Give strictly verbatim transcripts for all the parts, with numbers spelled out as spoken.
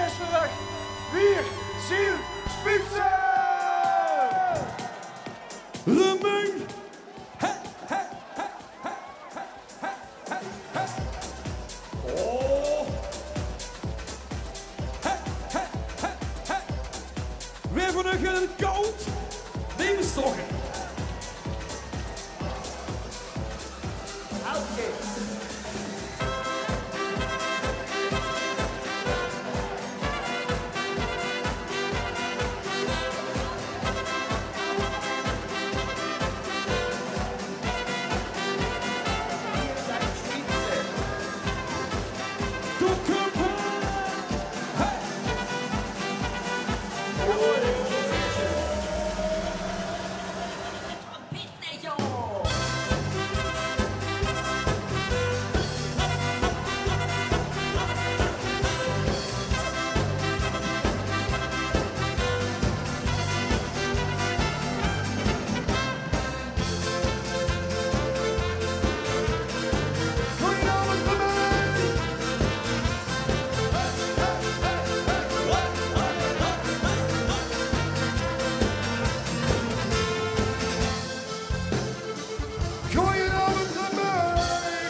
Eerste weg, weer ziel spitsen! Remunj! Hè, hè, hè, hè, hè, hè, hè, hè. Oh. Hè, hè, hè, hè, hè. Weer van uch in het koud. Neem eens toch. Goeienaovend, Remunj!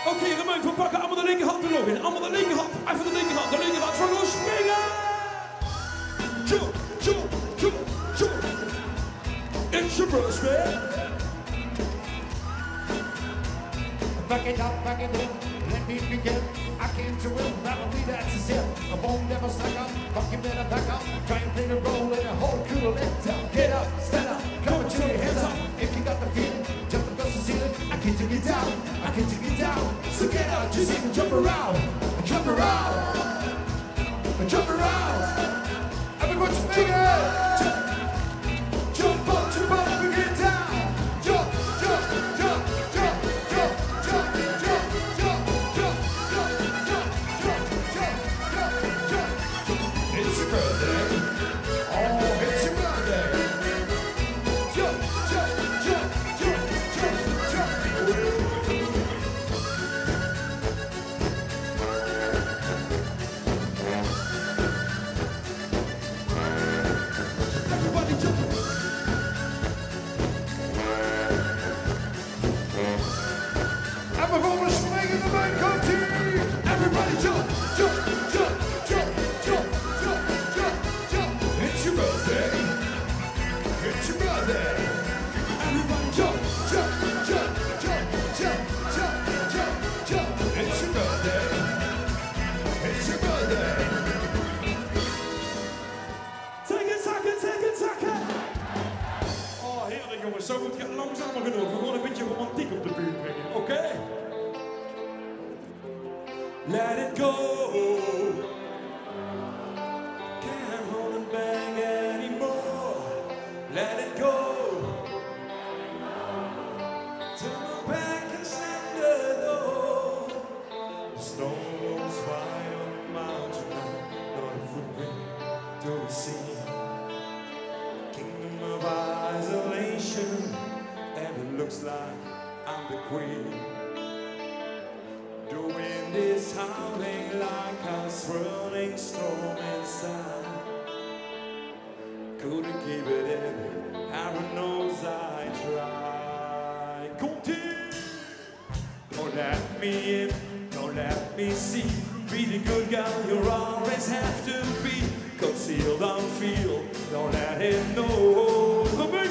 Oké, Remunj, we pakken allemaal de linkerhand er nog in. Allemaal de linkerhand. Even de linkerhand. De linkerhand. Van ons springen. Jump, jump, jump, jump. It's your birthday. Back it up, back it up, let me begin. I came to win, that'll be that to sell. I won't never suck up, fuck you better back up. Try and play the role in a whole cool let down. Get up, stand up, come on, put your hands up. If you got the feeling, jump across the ceiling. I can't take it down, I can't take it down. So get up, just even jump around, jump around, jump around. Everybody, swing it! Jump up, jump up, and get down. Jump, jump, jump. It's your birthday. Oh, it's your birthday. Jump, jump, jump. Let it go. Can't hold it back anymore. Let it go. Turn my back and slam the door. The snow rolls wide on the mountain, not a footprint to be seen. Kingdom of isolation, and it looks like I'm the queen. The wind is howling like a swirling storm inside. Couldn't keep it in, heaven knows I tried. Komt-ie! Don't let me in, don't let me see. Be the good girl you always have to be. Conceal, don't feel, don't let him know. Come on!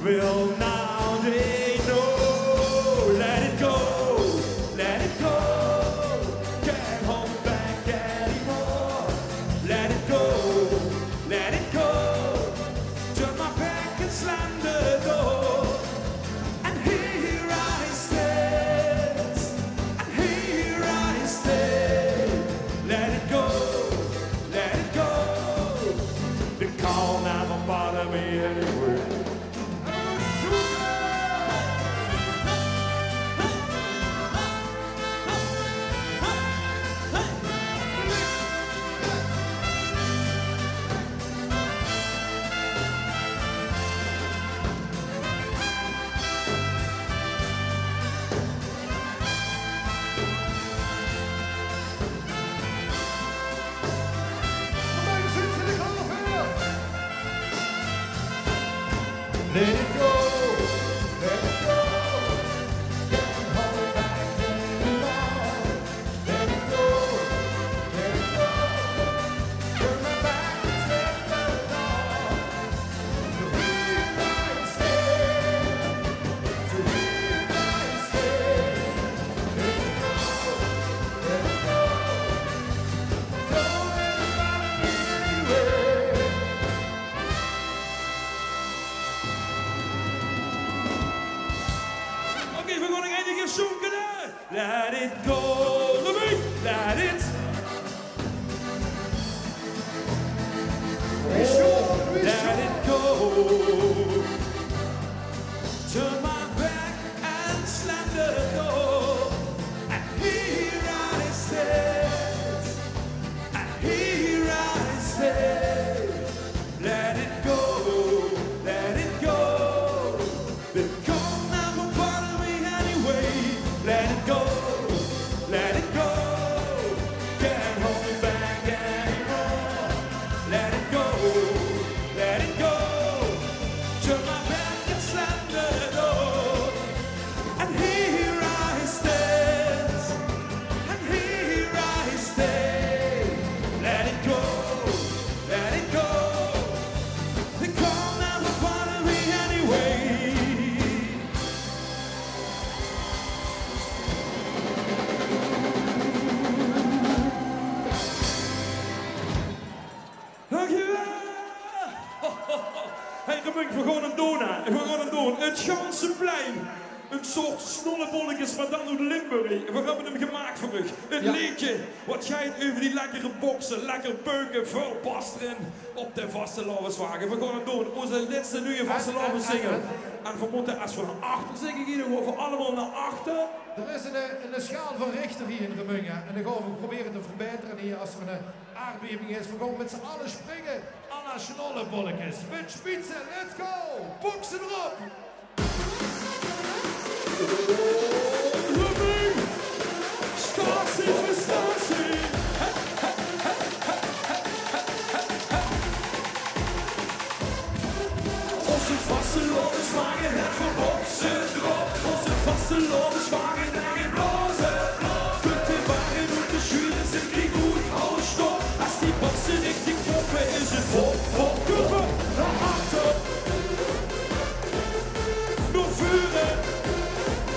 Well, now they know. Let it go, let it go. Can't hold it back anymore. Let it go, let it go. Turn my back and slam the door. And here I stand, and here I stay. Let it go, let it go. The call never bother me anyway. Let it go, let it go. Can't hold it back anymore. Let it go, let it go. Turn my back and slam the door. So here I stand, so here I stay. Let it go, let it go. Don't let it bother me anyway. Oké, we gaan nog einige sjoenkele. Let it go. Let it. Let it go. Turn my back and slam the door. And here I stand. And here I stay. Let it go, let it go. The call never bother me anyway. Let it go, let it go. Can't hold it back anymore. Let it go, let it go. Turn my back and slam the door. And here I stand, and here I stay. Let it go, let it go. The call never bother me anyway. Dankjewel! Hey, Remunj, we gaon 'm doon, hè. We gaon 'm doon. 't Ganse plein. Ein soort Snollebollekes, mer dan oet Limburg. We höbbe 'm gemaak veur uch. Ein leedje wat geit euver die lekkere bokse, lekker beuke, väöl bas d'rin op de vastelaoveswage. We gaon 'm doon. Ózze lètste nuuje vastelaovessingle. En, en, en, en we mótte, es we nao achter zègke, Guido, gaon v'r allemaol nao achter. D'r is ein, ein sjaal van Richter hie in Remunj. En die gaon v'r probere te verbaetere hie es d'r ein aardbeving is. V'r gaon mit z'n alle springe. À la Snollebollekes. Mit spietse. Let's go. Bokse d'rop. Statie veur statie. Ózze vastelaoveswage, het veur bokse d'rop. Ózze vastelaoveswage, dao geblaoze. Veur de wage oet te sjuure, zit die good al stop. Es die bokse richtig poppe, is 't vop, vop, vop. Nao achter. Nao veure.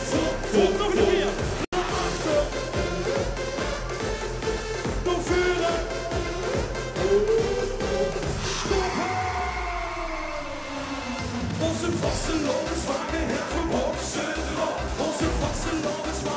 Vop, vop, vop. Nao veure. Stop. Ózze vastelaoveswage, het veur bokse d'rop. Ózze vastelaoveswage.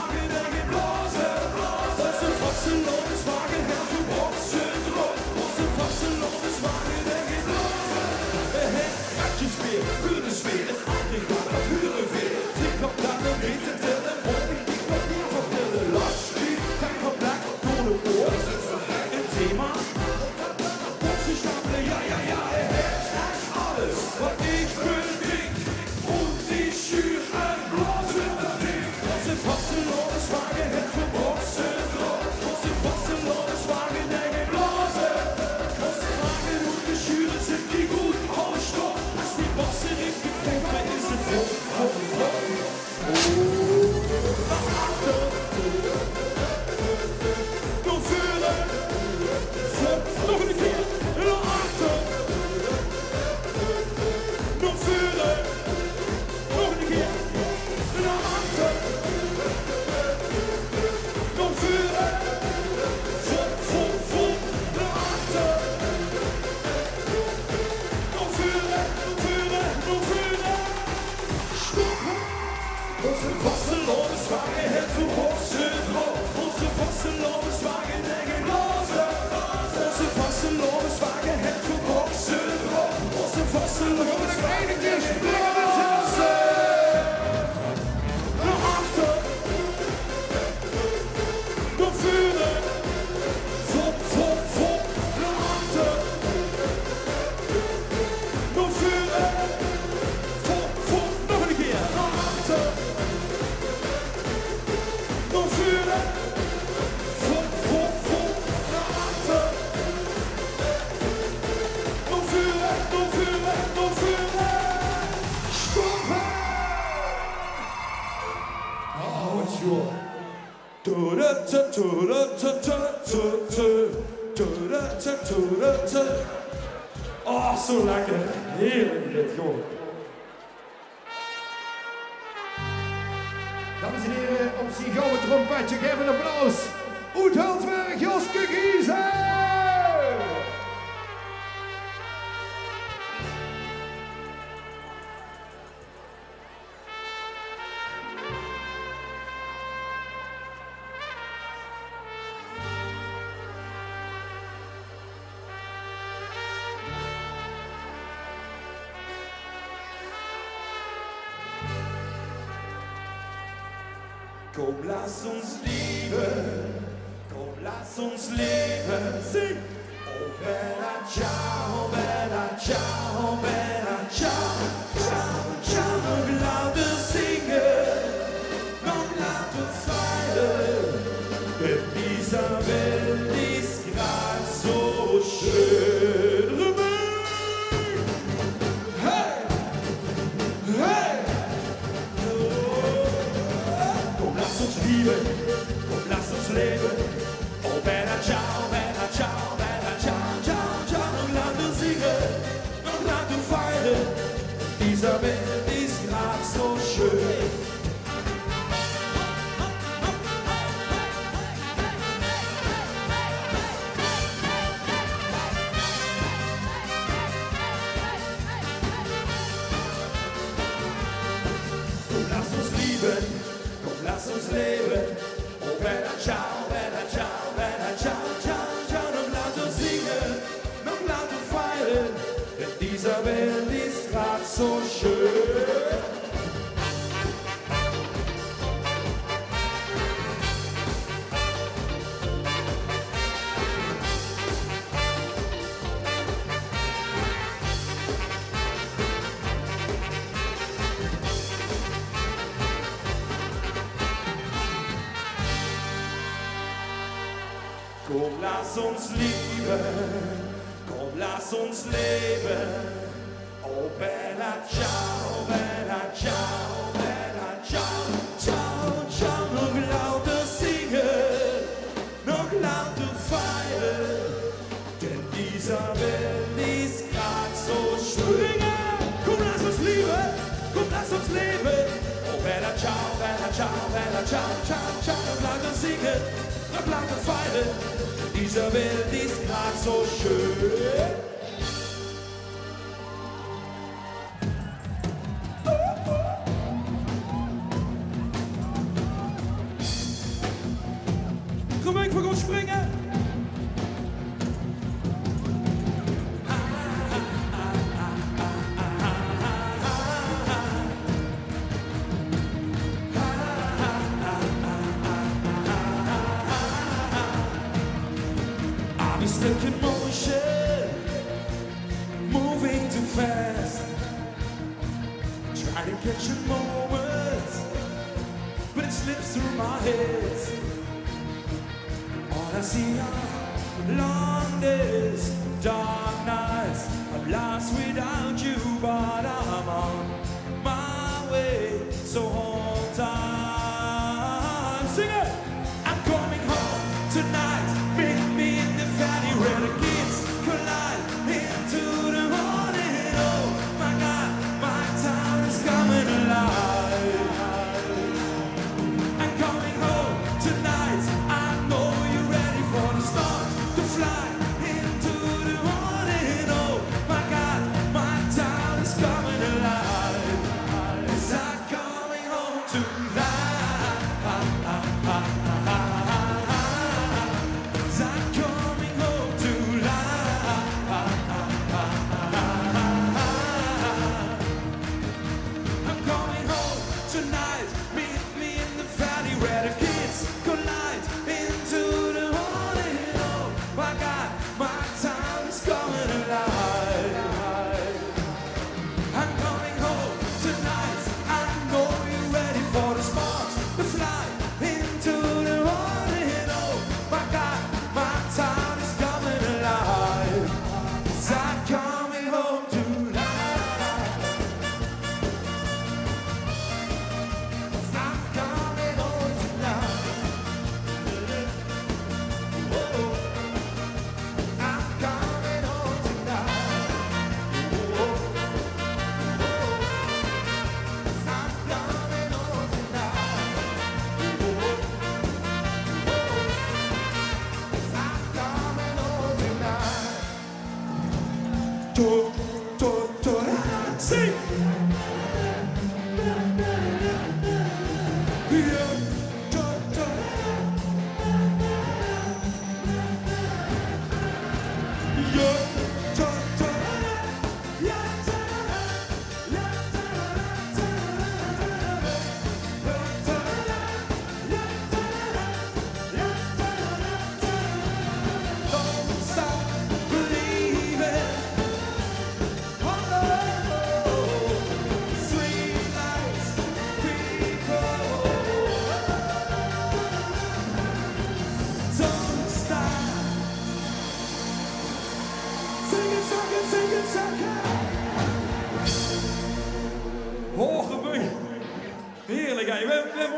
Oh, zo lekker. Heerlijk, dit gewoon. Dames en heren, op zien gouden trompetje, geef een applaus. Oet Hulsberg, Joske Giesen! Kom, laat ons leven. Kom, laat ons leven. Zing. Oh, bella ciao, bella ciao, bella ciao. Ciao, ciao, nog laten zingen. Nog laten vieren. De Isabel is graag zo schön. Rebeek! Hey! Hey! Kom, laat ons leven. Kom, laat ons leven. Oh, bella ciao, bella ciao, bella ciao, ciao, ciao. Nog laten zingen, nog laten vieren. Isabel is graag zo schön. Kom, laat ons leven. Kom, laat ons leven. Oh, bella ciao, bella ciao, bella ciao, ciao, ciao. Nog laten zingen, nog laten vieren. De Isabel is graag zo schön. Kom, laat ons leven. Kom, laat ons leven. Oh, bella ciao, bella ciao, bella ciao, ciao, ciao. Nog laten zingen, nog laten vieren. De Isabel is graag zo schön. Kom, laat ons leven, kom, laat ons leven. Oh, bella ciao, bella ciao, bella ciao, ciao, ciao. Nog laten zingen, nog laten vieren. De Isabel is graag zo schön. Kom, ik voor ons springen. I'll be stuck in motion, moving too fast. Try to catch a moment, but it slips through my hands. All I see are long days, dark nights. I'm lost without you, but I'm on my way. So hold on. Sing it! I'm coming home tonight. Meet me in the valley where the kids collide into the morning. Oh my God, my town is coming alive. I'm coming home tonight. I know you're ready for the stars to fly into the morning. Oh my God, my town is coming alive. Yes, I'm coming home tonight.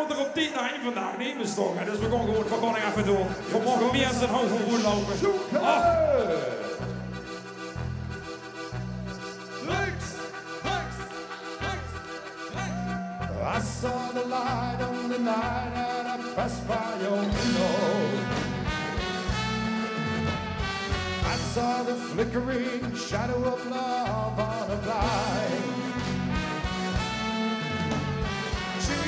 Op dit naam vandaag neet mie stong, hè. Dus we gaon gewoon, we gaon effe door. We moge mie es 'n halve roen loupe. Ah. Links, links, links, links. I saw the light on the night that I passed by your window. I saw the flickering shadow of love on a blind. She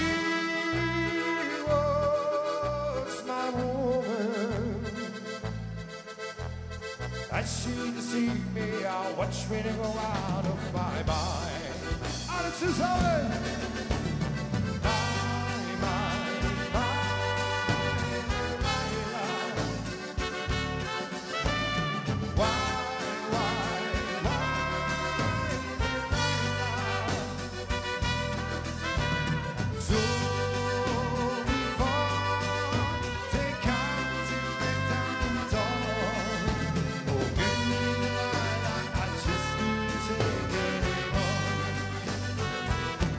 was my woman. As she deceived me, I watched me to go out of my mind. Out of Susan! My, my, my, my love. Why, why, why, my love?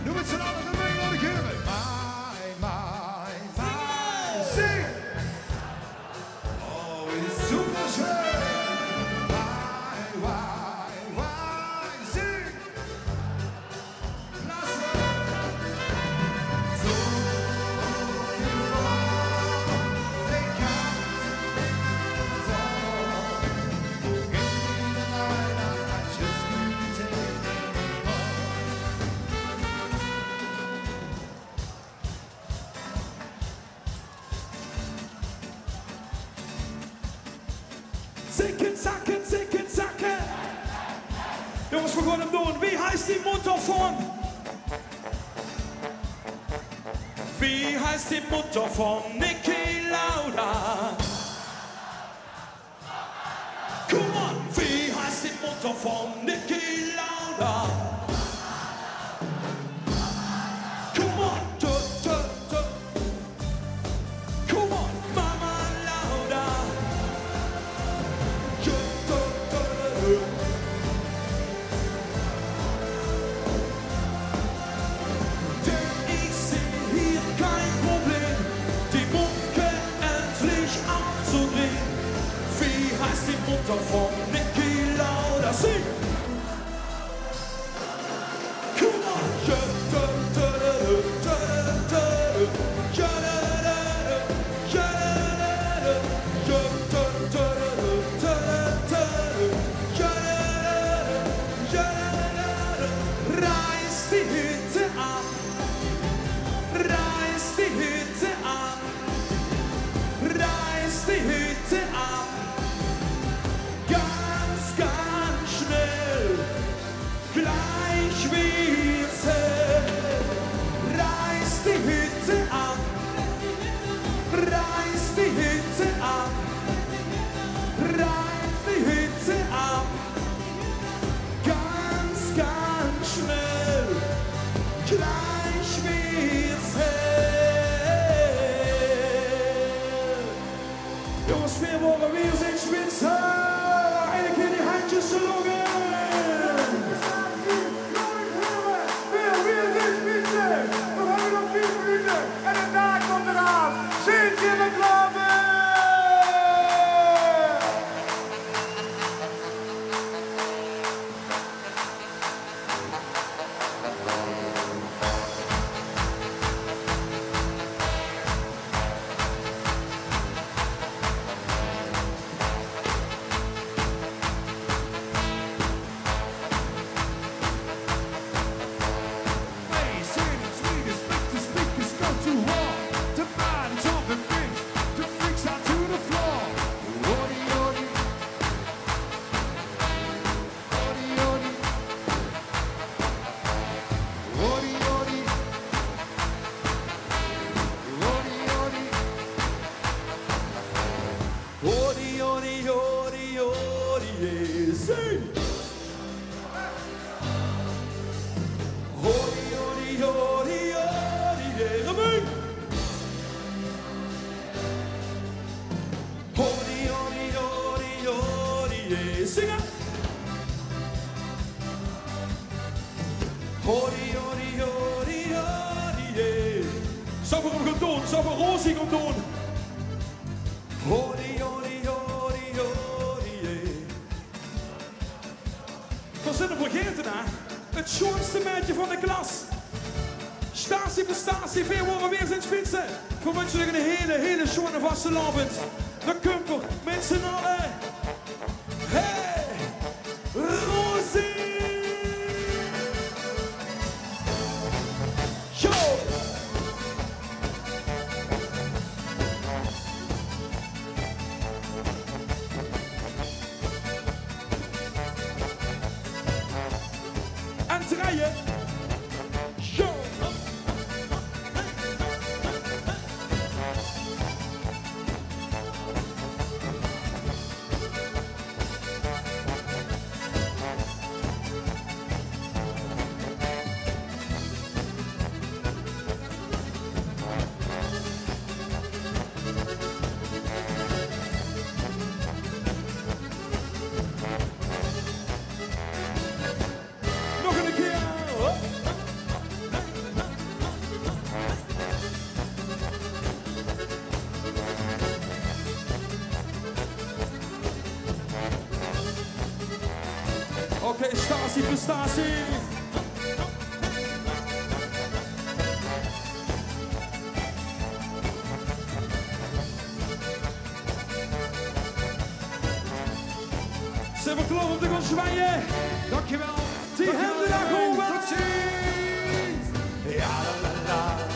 Doe mit z'n alle, de mengel de geuren. My, my, my. Zing! Oh, is super schön. Why, why, why? Zing! Klasse! So beautiful, they can't take it all. Give me the light, I just can't take it anymore. Zicke, zacke, zicke, zacke. Jónges, veer gaon 'm doon. Wie heisst die motor van? Wie heisst die motor van Niki Lauda? Come on, wie heisst die motor van Niki Lauda? Come on, tu, tu, tu. Come on, Mama Lauda. Tu, tu, tu, tu. Denn ich seh hier kein Problem, die Mucke endlich abzudrehen. Wie heisst die Mutter von Niki Lauda? Sing! Come on! Reiß die Hütte ab. Reiß die Hütte ab. Reiß die Hütte ab. Ganz, ganz schnell. Gleich wird's hell. Reiß die Hütte ab. Reiß die Hütte ab. Reiß die Hütte ab. Ganz, ganz schnell, gleich wird's hell. Jónges, veer wore weer ins spitze. Eine Kier die Händjes de Lucht in. Veer, veer zeen spitze. Veer höbbe nog veer minute. En de daag kump d'raan. Zeen geer d'r klaor veur? Hey, sing it, sweet, it's like the speakers go too hard. To buy the trumpet things, the freaks out to the floor. Odi, odi. Odi, odi. Odi, odi. Odi, odi. Odi, odi, odi, odi, jee. Zing! Odi, odi, odi, odi, jee. Repeat! Odi, odi, odi, odi, jee. Zinge! Odi, odi, odi, odi, jee. Zo, veer gaon Gaon doon, zouw v'r Rosie gaon doon. Hori, hori, hori, hori, eh. Veer zeen 'm vergaete, hè? 't Sjoonste meidje van de klas. Stasie veur Stasie, veer waore weer zien spitse. Veer winse uch 'ne hele, hele sjoone vastelaovend. Dao kump 'r, mit z'n alle. Hey, Rosie! Yo! En drejje. Zo. Nog 'ne kier. Hup. Oké, Stasie veur Stasie. Zeen v'r klaor óm te gaon zwaaie? Dankjewel. Die hende dao gewoon. Tot ziens. Ja, la, la, la.